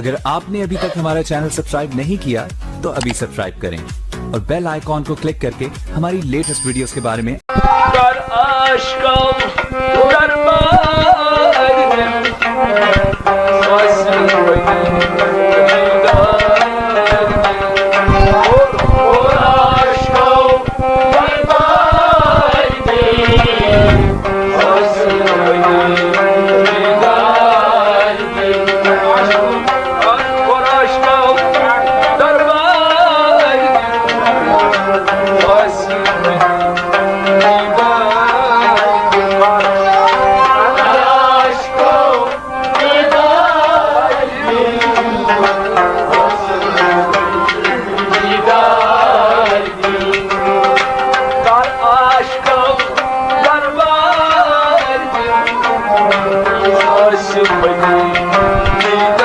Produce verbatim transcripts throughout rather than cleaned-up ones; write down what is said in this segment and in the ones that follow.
अगर आपने अभी तक हमारा चैनल सब्सक्राइब नहीं किया, तो अभी सब्सक्राइब करें और बेल आइकॉन को क्लिक करके हमारी लेटेस्ट वीडियोस के बारे में। कर आशिकों दरबार में, बस वही दीदार में। और आशिकों दरबार में, बस वही दीदार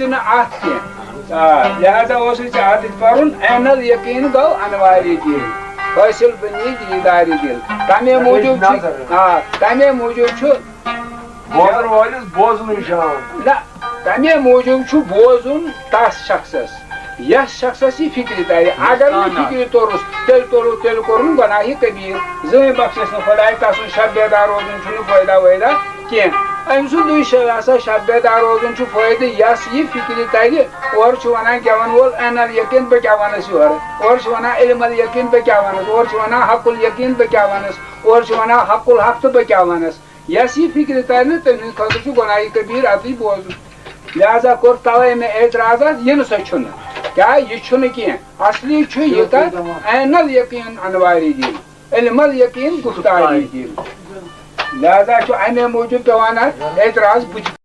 نہٕ اَتھ کینٛہہ۔ آ، لہذا اوسُے ژےٚ اَتٮ۪تھ پَرُن، عین الیقین گوٚو انوارِ دِل، حٲصِل بنی دیٖدارِ دِل۔ تَمے موٗجوٗب چھُ، آ، تَمے موٗجوٗب چھُ بوزن وٲلِس بوزنٕے چھُ آمُت۔ نہ، تَمے موٗجوٗب چھُ بوزُن تَس شخصس، یَس شخصس یہِ فِکرِ تَرِ۔ اگر نہٕ فِکرِ توٚرُس، تیٚلہِ توٚرُس، تیٚلہِ کوٚرُن گۄناہہِ کبیٖر۔ زٕہٕنۍ بخشٮ۪س نہٕ خۄداے، تَسُنٛد شب بیدار روزُن چھُنہٕ فٲیدہ وٲیدہ کینٛہہ۔ أمۍ سُنٛدُے شے ہسا شب بیدار روزُن چھُ فٲیدٕ، یَس یہِ فِکرِ تَرِ۔ اورٕ چھُ وَنان گٮ۪وَن وول، عین الیقین بہٕ کیٛاہ وَنَس یورٕ؟ اورٕ چھُ وَنان علم الیقین بہٕ کیٛاہ وَنَس؟ اورٕ چھُ وَنان حق الیقین بہٕ کیٛاہ وَنَس؟ اورٕ چھُ وَنان حق الحق تہٕ بہٕ کیٛاہ وَنَس؟ یَس یہِ فِکرِ تَرِ نہٕ، تٔمۍ سٕنٛدِ خٲطرٕ چھُ گۄناہہِ کبیٖر اَتٕے بوزُن۔ لہذا کوٚر تَوَے مےٚ اعتراض اَتھ، یہِ نہٕ سا چھُنہٕ۔ کیٛاہ یہِ چھُنہٕ کینٛہہ؟ اَصلی چھُ یہِ کَتھ، عین الیقین انوارِ دِل، علم الیقین گُفتارِ دِل۔ لہذا چھُ اَمے موٗجوٗب پٮ۪وان اَتھ اعتراض۔ بہٕ تہِ